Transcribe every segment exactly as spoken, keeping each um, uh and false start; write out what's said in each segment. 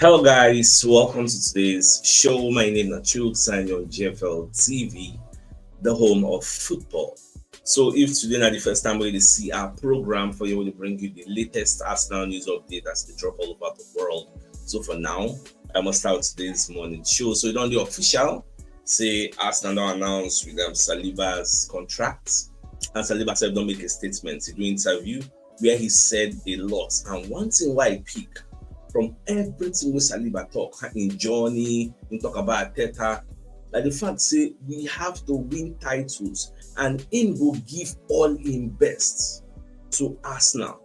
Hello, guys. Welcome to today's show. My name is Nachuk, signing on G F L T V, the home of football. So, if today na the first time wey you dey see our program, for you, we dey bring you the latest Arsenal news update as they drop all over the world. So, for now, I must start today's morning show. So, e don dey official say Arsenal don announce William Saliba's contract, and Saliba sef don make a statement. He do interview where he said a lot. And one thing wey I pick from everything wey Saliba talk, him journey, he talk about Arteta, na the fact say we have to win titles and him go give all him best to Arsenal.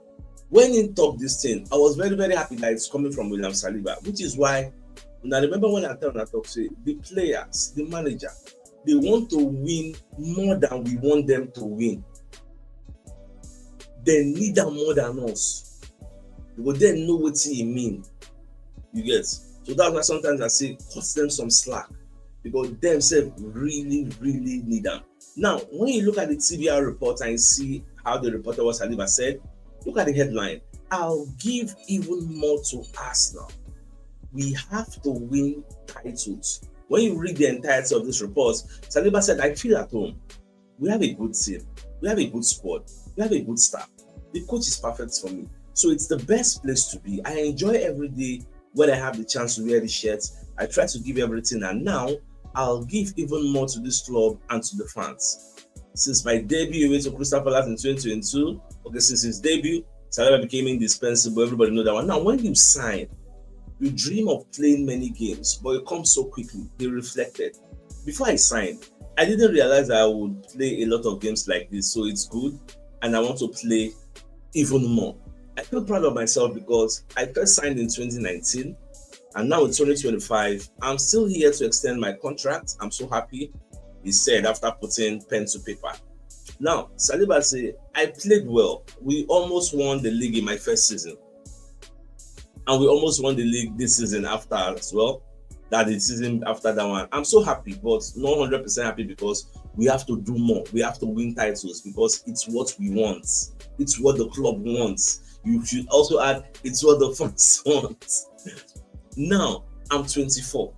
When he talk this thing, I was very, very happy that it's coming from William Saliba, which is why, una remember when I tell una talk say the players, the manager, they want to win more than we want them to win. They need am more than us. Because dem know wetin e mean. You get? So that's why sometimes I say cut them some slack, because dem sef really, really need am. Now, when you look at the T V R report and you see how the reporter was Saliba said, look at the headline. "I'll give even more to Arsenal. We have to win titles." When you read the entirety of this report, Saliba said, "I feel at home. We have a good team. We have a good squad. We have a good staff. The coach is perfect for me. So it's the best place to be. I enjoy every day when I have the chance to wear the shirt. I try to give everything, and now I'll give even more to this club and to the fans. Since my debut away to Crystal Palace in twenty twenty-two, okay, since his debut, Saliba became indispensable. Everybody know that one." Now, when you sign, you dream of playing many games, but it comes so quickly. They reflected. "Before I signed, I didn't realize I would play a lot of games like this, so it's good, and I want to play even more. I feel proud of myself because I first signed in twenty nineteen, and now it's twenty twenty-five. I'm still here to extend my contract. I'm so happy," he said after putting pen to paper. Now, Saliba say, "I played well. We almost won the league in my first season. And we almost won the league this season after as well. That the season after that one. I'm so happy, but not hundred percent happy because we have to do more. We have to win titles because it's what we want. It's what the club wants." You should also add, "It's what the fans want." Now, I'm twenty-four.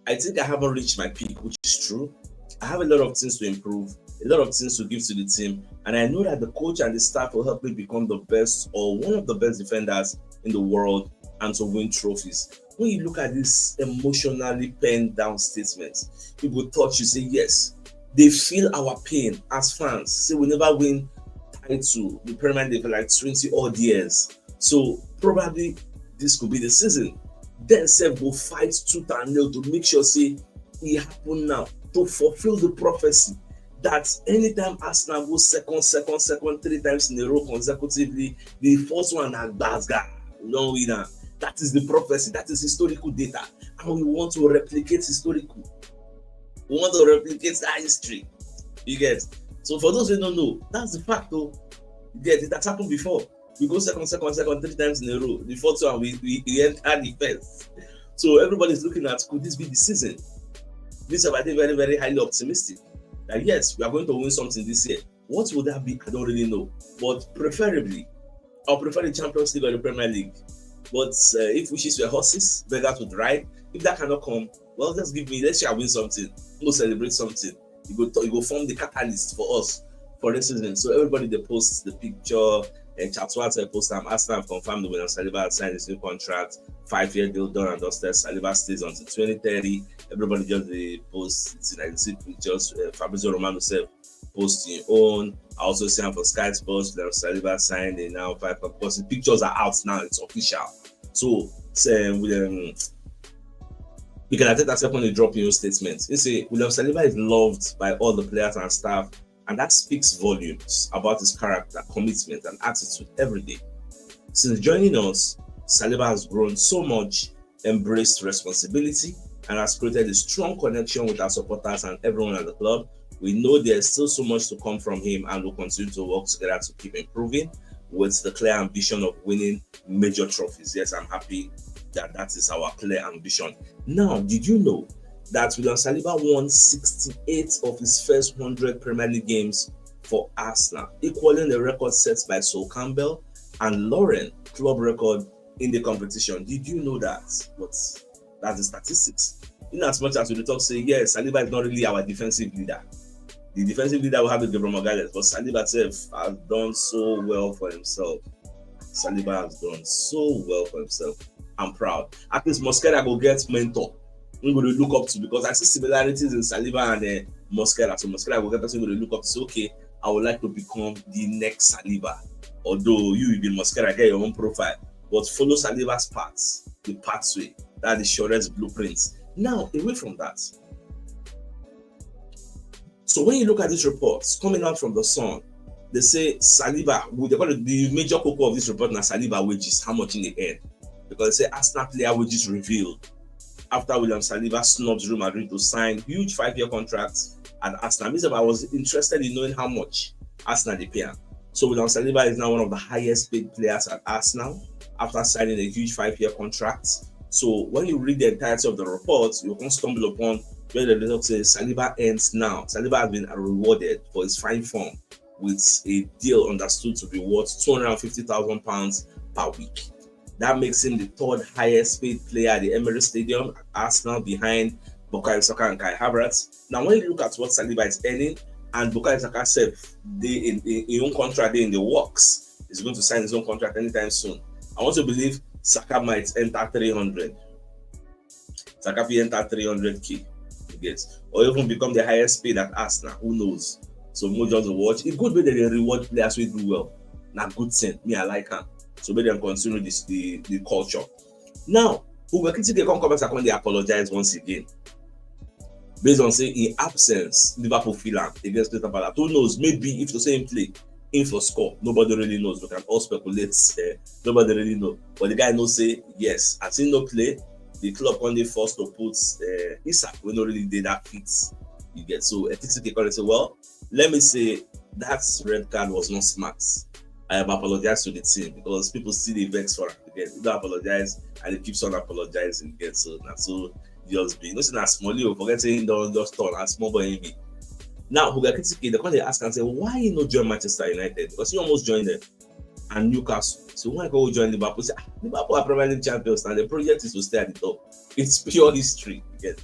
I think I haven't reached my peak, which is true. I have a lot of things to improve, a lot of things to give to the team, and I know that the coach and the staff will help me become the best or one of the best defenders in the world and to win trophies. When you look at this emotionally penned down statement, it will touch you. Say, yes, they feel our pain as fans. Say we never win title, the Premier League, for like twenty odd years. So probably this could be the season. Then sef go fight tooth and nail to make sure say e happen now, to fulfill the prophecy that anytime Arsenal go second, second, second, three times in a row consecutively, the first one na gbazga, we don win am. That is the prophecy. That is historical data. And we want to replicate historical. We want to replicate that history. You get? So for those who don't know, that's the fact, though. You get? It has happened before. We go second, second, second, three times in a row. The fourth one, we, we, we enter the first. So everybody's looking at, could this be the season? This year, I think very, very highly optimistic that yes, we are going to win something this year. What would that be? I don't really know. But preferably, I'll prefer the Champions League or the Premier League. But uh, if wishes were horses, beggars would ride. If that cannot come, well, just give me, let's say I win something. Go celebrate something. You go, t- you go form the catalyst for us for this season. So everybody, they post the picture. And Charles Watson post, "I'm Arsenal have confirmed that William Saliba has signed his new contract. Five-year deal done and dusted. Saliba stays until twenty thirty." Everybody just, they post it. Like, see pictures. Uh, Fabrizio Romano said, post him own. I also see am for Sky Sports, William Saliba signed in now five, because the pictures are out now. It's official. So, say, William, Mikel Arteta secondly drop him own statement. He say, "William Saliba is loved by all the players and staff, and that speaks volumes about his character, commitment, and attitude every day. Since joining us, Saliba has grown so much, embraced responsibility, and has created a strong connection with our supporters and everyone at the club. We know there's still so much to come from him, and we'll continue to work together to keep improving with the clear ambition of winning major trophies." Yes, I'm happy that that is our clear ambition. Now, did you know that William Saliba won sixty-eight of his first hundred Premier League games for Arsenal, equaling the record set by Sol Campbell and lowering club record in the competition. Did you know that? But that's the statistics. In as much as we talk say, yes, Saliba is not really our defensive leader. The defensive leader will have the Gabriel Magalhaes, but Saliba himself has done so well for himself. Saliba has done so well for himself. I'm proud. At least Mosquera go get mentor. We go to look up to, because I see similarities in Saliba and uh, Mosquera. So Mosquera go get person go to look up to say, okay, I would like to become the next Saliba. Although you will be Mosquera, get your own profile, but follow Saliba's paths, the pathway, that is the surest blueprint. Now, away from that, so when you look at these reports coming out from the Sun, they say Saliba, they call it the major cocoa of this report now Saliba wages, how much in the end? Because they say Arsenal player wages revealed after William Saliba snubs Real Madrid to sign huge five-year contracts at Arsenal. Me sef, I was interested in knowing how much Arsenal they pay him. So William Saliba is now one of the highest paid players at Arsenal after signing a huge five-year contract. So when you read the entirety of the report, you can stumble upon where the report says Saliba ends now. Saliba has been rewarded for his fine form with a deal understood to be worth two hundred fifty thousand pounds per week. That makes him the third highest paid player at the Emirates Stadium at Arsenal, behind Bukayo Saka and Kai Havertz. Now, when you look at what Saliba is earning, and Bukayo Saka sef, they in, in, in own contract, they in the works. He's going to sign his own contract anytime soon. I want to believe Saka might enter three hundred. Saka fit enter three hundred K, you get, or even become the highest paid at Arsenal. Who knows? So mo just watch. It good when they reward players who do well. Na good thing. Me, I like him. So make them continue this the, the culture. Now, Hugo Ekitike come come back and come dey apologize once again. Based on say in absence, Liverpool feel am against Crystal Palace. Who knows? Maybe if to say him play, him for score, nobody really knows. We can all speculate. Uh, nobody really know. But the guy know say yes, as he no play, the club only forced to put uh, Isak, we no really did that fit. You get, so Ekitike come say, well, let me say that red card was not smart. I have apologized to the team because people still dey vex for am. You get, you don't apologize and they keep on apologizing. You get, so that's so just be. You know, say na small you forget saying don't just turn as small boy in me. Now, Hugo Ekitike, they come dey ask and say, why he no join Manchester United? Because he almost joined them and Newcastle. So why go join Liverpool? Say, ah, Liverpool are Premier League champions and the project is to stay at the top. It's pure history. Yes.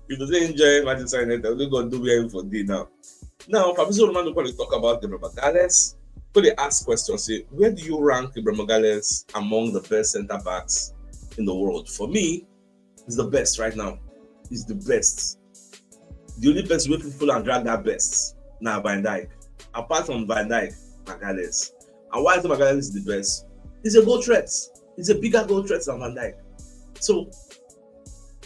If you say enjoy Manchester United, we go do where for day now. Now, Fabrizio Romano going to talk about Gabriel Magalhaes. Go dey ask questions. Say, where do you rank Gabriel Magalhaes among the best centre backs in the world? For me, he's the best right now. He's the best. The only person wey fit full and drag that best na Van Dijk. Apart from Van Dijk, Magalhaes. And why is Magalhaes the best? He's a goal threat. He's a bigger goal threat than Van Dijk. So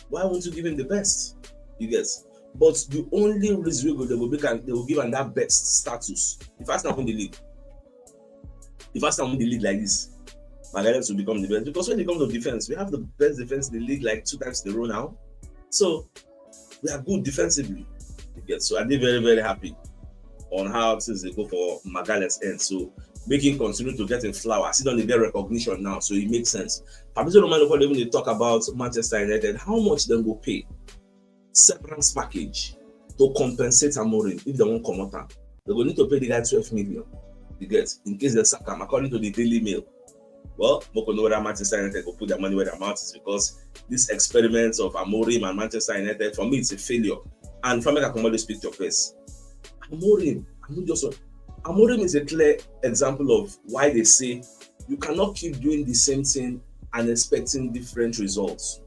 why won't you give him the best? You get. But the only reason we go, they will make am, they will give him that best status if Arsenal win the league. If Arsenal win the league like this, Magalhaes will become the best. Because when it comes to defense, we have the best defense in the league like two times in a row now. So we are good defensively. You get. So I dey very, very happy on how things dey go for Magalhaes end. So make him continue to get him flowers. He don dey get recognition now, so it makes sense. Fabrizio Romano come even dey talk about Manchester United. How much dem go pay severance package to compensate Amorim if they wan comot am? They go need to pay the guy twelve million. You get, in case they sack am, according to the Daily Mail. Well, make we know whether Manchester United go put their money where their mouth is, because this experiment of Amorim and Manchester United, for me, it's a failure. And from, make I comot this picture first. Amorim, I'm not just Amorim is a clear example of why they say you cannot keep doing the same thing and expecting different results.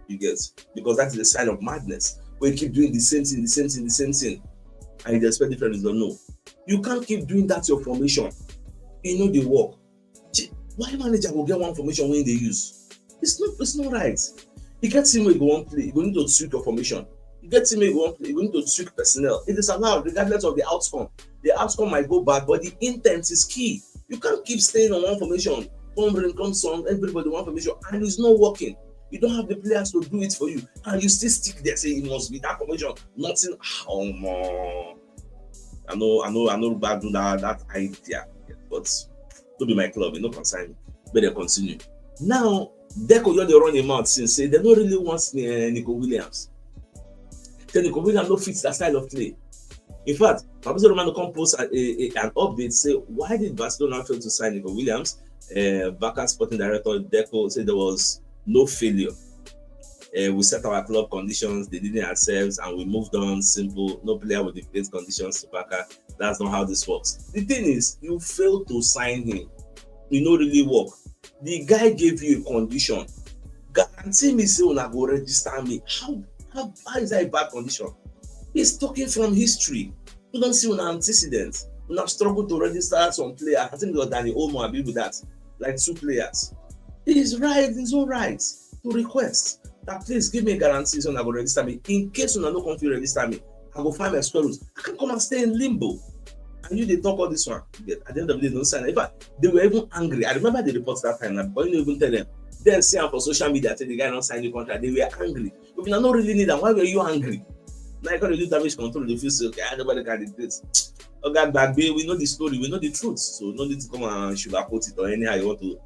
You get, because that is a sign of madness. When you keep doing the same thing, the same thing, the same thing, and you expect different results. No, you can't keep doing that your formation. E no dey work. Why manager go get one formation wey dey use? It's not, it's not right. You get team wey go wan play, you go need to tweak your formation. You get team wey go wan play, you go need to tweak personnel. It is allowed regardless of the outcome. The outcome might go bad, but the intent is key. You can't keep staying on one formation. Come rain, come sun, everybody one formation, and it's not working. You don't have the players to do it for you, and you still stick there, say it must be that formation. Nothing. Oh, man. I know, I know, I know. Bad do that, that idea, but don't be my club. You know, concern me. Better continue. Now, Deco just dey run him mouth since say they don't really want uh, Nico Williams. Say Nico Williams no fits that style of play. In fact, Fabrizio Romano come post a, a, a, an update say, why did Barcelona fail to sign Nico Williams? uh, Barca sporting director Deco said there was no failure. Uh, we set our club conditions, they didn't accept, and we moved on. Simple. No player with the fit conditions to Barca. That's not how this works. The thing is, you failed to sign him. You know, really work. The guy gave you a condition. Guarantee me say una go register me. How how how is that a bad condition? He's talking from history. You don't see una antecedents. Una struggle to register some player. I think it was Danny Olmo, I believe with that. Like two players. He is right, his own right to request that please give me a guarantee so I go register me. In case una no come fit register me, I go find my square root. I can come and stay in limbo. And you they talk all this one. At the end of the day, don't sign. In fact, they were even angry. I remember the reports that time, but you don't even tell them. Then see am for social media, say the guy not sign the contract. They were angry. If you not really need them, why were you angry? Now you gotta do damage control. They feel say, okay, nobody can do this. Okay, back we know the story, we know the truth. So no need to come and sugarcoat it or anyhow you want to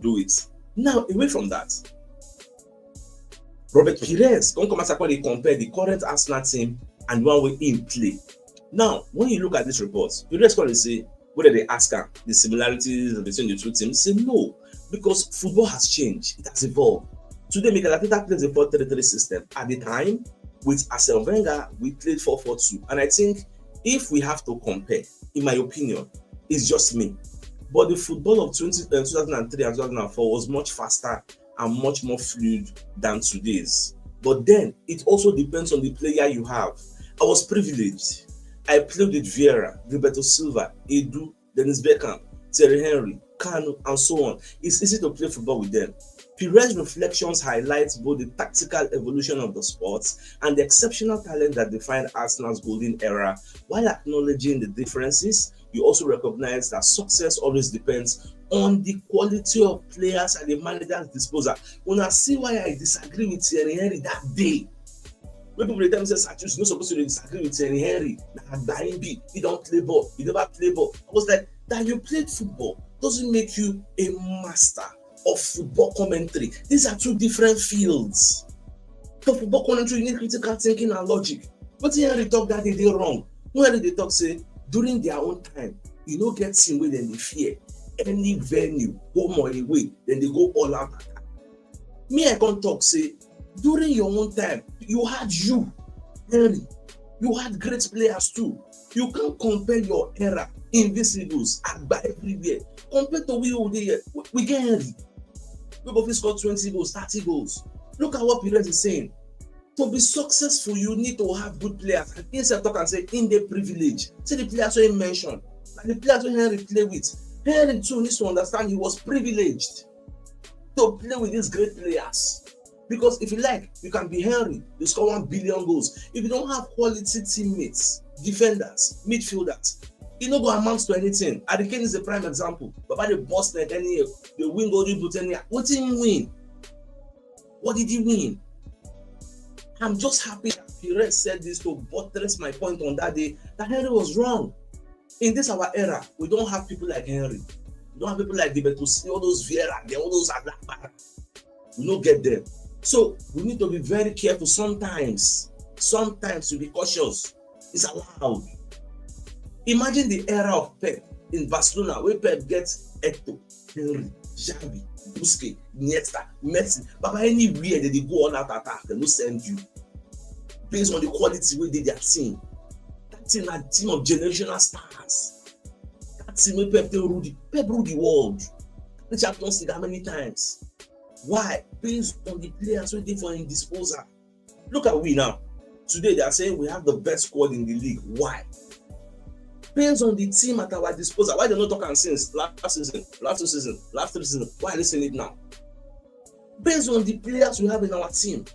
do it. Now, away from that, Robert Pires come come as I compare the current Arsenal team and the one we in play. Now, when you look at this report, Pires come say whether they ask am the similarities between the two teams, say no, because football has changed, it has evolved. Today, Mikel Arteta plays a four three three system. At the time, with Arsene Wenger, we played four four two. And I think if we have to compare, in my opinion, it's just me. But the football of twenty, uh, two thousand three and two thousand four was much faster and much more fluid than today's. But then it also depends on the player you have. I was privileged. I played with Vieira, Gilberto Silva, Edu, Dennis Beckham, Thierry Henry, Kanu, and so on. It's easy to play football with them. Pires reflections highlights both the tactical evolution of the sport and the exceptional talent that defined Arsenal's golden era. While acknowledging the differences, you also recognize that success always depends on the quality of players at the manager's disposal. Una see why I disagree with Thierry Henry that day. When people dey tell me say Sir Chius, you no suppose to dey disagree with Thierry Henry, na agba him be, he don play ball, he never play ball. I was like, that you played football doesn't make you a master of football commentary. These are two different fields. For football commentary, you need critical thinking and logic. Wetin Henry talk that day dey wrong. When Henry dey talk say during their own time, you no get team wey dem dey fear. Any venue, home or away, dem dey go all out attack. Me, I come talk say during your own time, you had you, Henry, you had great players too. You can't compare your era, invisibles, agba everywhere. Compared to we who dey here, we, we get Henry. We go fit score twenty goals, thirty goals. Look at what Pires is saying. To be successful, you need to have good players. And he said, talk and say, in the privilege. See the players wey he mention. And the players wey Henry play with. Henry too needs to understand he was privileged to play with these great players. Because if you like, you can be Henry, you score one billion goals. If you don't have quality teammates, defenders, midfielders, e no go amount to anything. Harry Kane is a prime example. Baba dey burst net anyhow, dey win golden boot anyhow. Wetin he win? What did he win? I'm just happy that Pires said this to buttress my point on that day that Henry was wrong. In this our era, we don't have people like Henry. We don't have people like Gilberto, all those Vieira, all those Alaba. We no get them. So we need to be very careful sometimes. Sometimes to be cautious. It's allowed. Imagine the era of Pep in Barcelona, where Pep gets Eto'o, Henry, Xavi, Busquets, Iniesta, Messi. Baba, anywhere that they go all out attack, they no send you. Based on the quality wey dey their team. That team na team of generational stars. That team wey Pep take rule the Pep rule the world. The Champions League how many times? Why? Based on the players wey dey for him disposal. Look at we now. Today they are saying we have the best squad in the league. Why? Based on the team at our disposal. Why they no talk am since last season, last two season, last three season? Why are they saying it now? Based on the players we have in our team.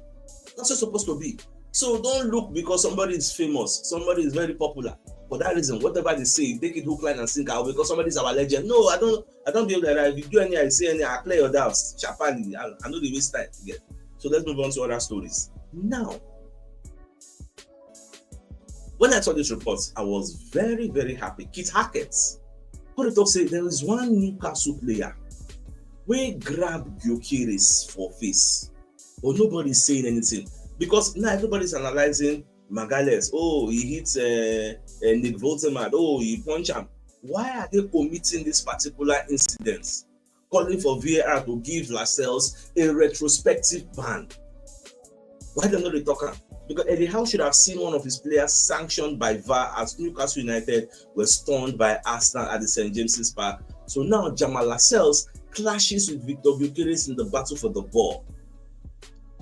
That's what it's supposed to be. So don't look because somebody is famous, somebody is very popular. For that reason, whatever they say, take it hook, line, and sinker. Because somebody is our legend. No, I don't. I don't believe that. If you do any, I say any, I clear your doubts. Sharply, I, I know the waste time to get. So let's move on to other stories. Now, when I saw this report, I was very, very happy. Kit Hackett, who dey talk say there is one Newcastle player wey grab Gyökeres for face, but nobody is saying anything because now everybody is analyzing Magalhaes. Oh, he hit uh, uh, Nick Voltemade. Oh, he punch him. Why are they committing this particular incident? calling for V A R to give Lascelles a retrospective ban. Why dem no dey talk am? Because Eddie Howe should have seen one of his players sanctioned by V A R as Newcastle United were stunned by Arsenal at the St James's Park. So now Jamal Lascelles clashes with Victor Gyökeres in the battle for the ball.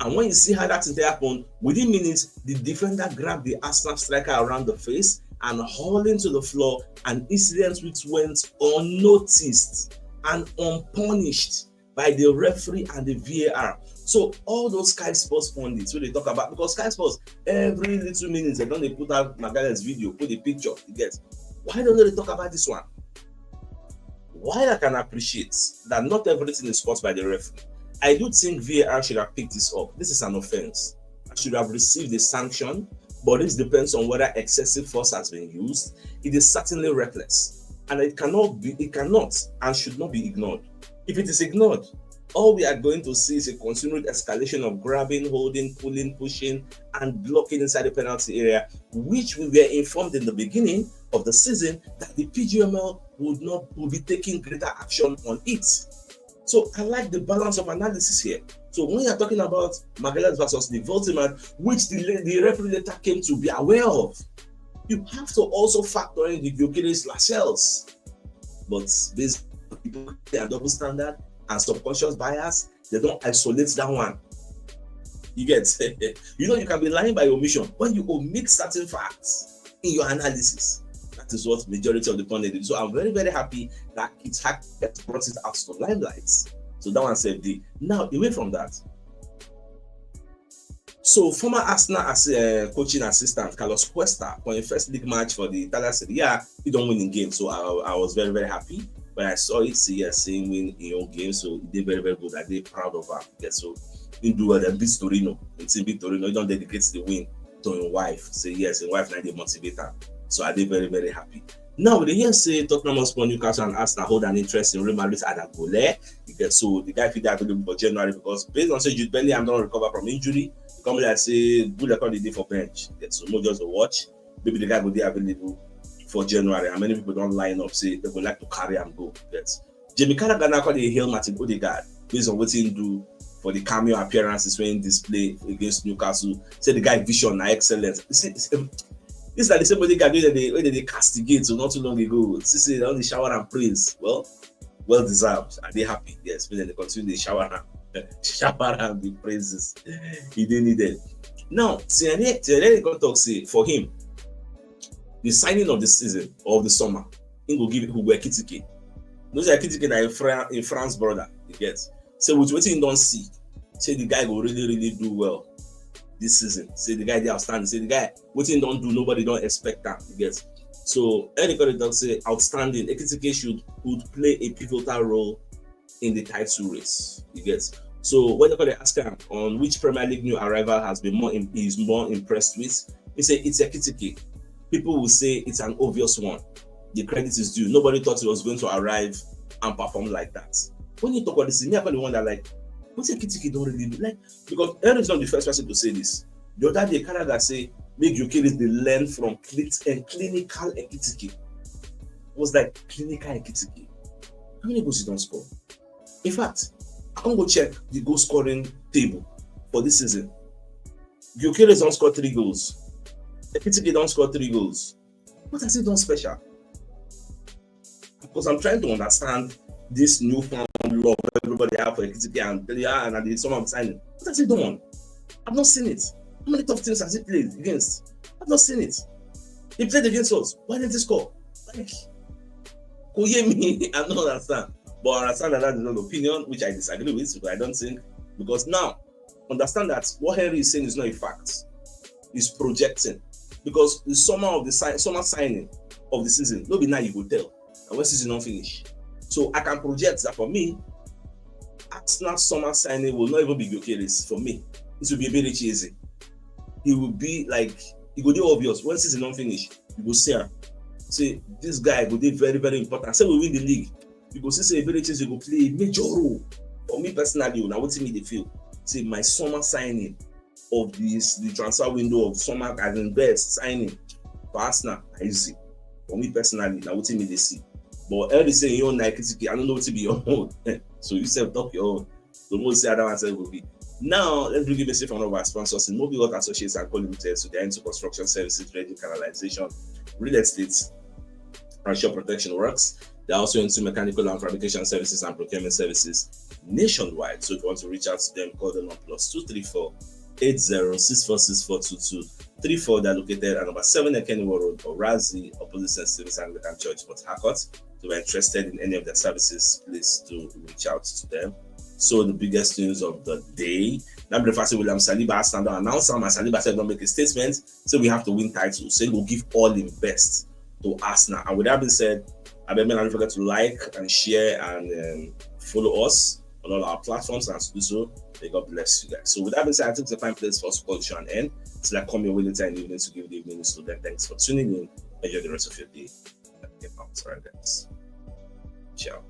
And when you see how that thing happen, within minutes, the defender grabbed the Arsenal striker around the face and hauled him to the floor, an incident which went unnoticed and unpunished by the referee and the V A R. So all those Sky Sports pundits wey dey talk about, because Sky Sports, every little minute, they don dey put out Magalhaes video, put the picture, you get. Why dem no dey talk about this one? While I can appreciate that not everything is caused by the referee, I do think V A R should have picked this up. This is an offense. I should have received a sanction, but this depends on whether excessive force has been used. It is certainly reckless, and it cannot be, it cannot and should not be ignored. If it is ignored, all we are going to see is a continued escalation of grabbing, holding, pulling, pushing, and blocking inside the penalty area, which we were informed in the beginning of the season that the P G M L would not, would be taking greater action on it. So I like the balance of analysis here. So when you're talking about Magalhaes versus the Voltimand, which the, the referee later came to be aware of, you have to also factor in the Gyökeres Lascelles. But based on hypocrisy and double standard and subconscious bias, they don isolate that one. You get? You know, you can be lying by omission when you omit certain facts in your analysis. That is what majority of the pundits do. So I'm very, very happy that Kit Hackett brought it out to limelight. So that one said the now away from that. So former Arsenal as uh, coaching assistant Carlos Cuesta for a first league match for the Italian Serie A, he don win the game. So I, I was very, very happy when I saw it. See, yes, seeing win in own game, so he did very, very good. I did proud of him. Yeah, so he do well. Then beat Torino. He beat Torino. He don dedicate the win to his wife. Say yes, his wife na dey motivate am. So I did very, very happy. Now we dey hear say Tottenham Hotspur, Newcastle, and Arsenal hold an interest in Real Madrid's Arda Güler. You get, so the guy fit dey available for January because based on say Jude Bellingham don recover from injury, come like say Güler come dey for bench. You get, so no just dey watch. Maybe the guy go dey available for January, and many people don line up say they go like to carry am go. You get, Jamie Carragher now come dey hail Martin Odegaard based on wetin he do for the cameo appearances wey he display against Newcastle. Say the guy vision na excellent. You see, it's, um, this na the same Odegaard wey dem dey, wey dem dey castigate so not too long ago. See say dem don dey shower am praise. Well, well deserved. I dey happy. Yes, make dem dey continue dey shower am, shower am the praises he dey needed. Now, Thierry, Thierry come talk say for him, the signing of the season or of the summer, he go give Hugo Ekitike. You know say Ekitike na in, Fra- in France brother, you get. So with wetin he don see, say the guy go really, really do well this season. Say the guy dey outstanding. Say the guy, wetin he don do, nobody don expect am, you get. So Eric Odegaard say outstanding. Ekitike should, would play a pivotal role in the title race, you get. So when they ask him on which Premier League new arrival has been more im- is more impressed with, he say it's Ekitike. People will say it's an obvious one. The credit is due. Nobody thought he was going to arrive and perform like that. When you talk about this, me I kind of wonder like, what Ekitike don really do? Like, because Eric is not the first person to say this. The other day, Carragher say make Gyökeres dey learn from clit- and clinical Ekitike. It was like clinical Ekitike. How many goals he don score? In fact, I come go check the goal scoring table for this season. Gyökeres don score three goals. Ekitike don score three goals. What has he done special? Because I'm trying to understand this newfound love everybody have for Ekitike and yeah, and the summer signing. What has he done? I've not seen it. How many tough teams has he played against? I've not seen it. He played against us. Why didn't he score? Like, kò yé mi, I don't understand. But I understand that that is an opinion which I disagree with, but I don't think, because now, understand that what Henry is saying is not a fact. He's projecting. Because the summer of the si- summer signing of the season, no be now you go tell. And when season don finish. So I can project that for me, Arsenal summer signing will not even be Gyökeres for me. It will be Eberechi Eze. He will be like, it go dey obvious. When season don finish, you go see am. Say, this guy go dey very, very important. Say we win the league, you go see say Eberechi Eze go play a major role. For me personally, na wetin me dey feel. Say my summer signing of this, the transfer window of summer as in best signing for Arsenal na Eze. For me personally, na wetin me dey see. But Henry say your own na Ekitike, I don't know wetin be your own. So you sef talk your own. So mo see how that one sef go be. Now, let's bring a message from one of our sponsors, Mobi Water Associates and Co Limited. So they're into construction services, dredging, canalization, real estate, and shore protection works. They're also into mechanical and fabrication services and procurement services nationwide. So if you want to reach out to them, call them on plus two three four eight zero six four six four two two three four. They're located at number seven Ekeniwo Road, Orazi, opposite Saint Stephen's Anglican Church, Port Harcourt. If you're interested in any of their services, please do reach out to them. So the biggest news of the day. Now, the fact that William Saliba has stand down, announced, and Saliba said don't make a statement. So we have to win titles. So we'll give all the best to Arsenal. And with that being said, I beg, don't forget to like and share and um, follow us on all our platforms, and to do so, may God bless you guys. So with that being said, I think it's a fine place for us to call the show and end. It's like come your way later in the evening to give the evening. So then thanks for tuning in. Enjoy the rest of your day. Get out, right, guys. Ciao.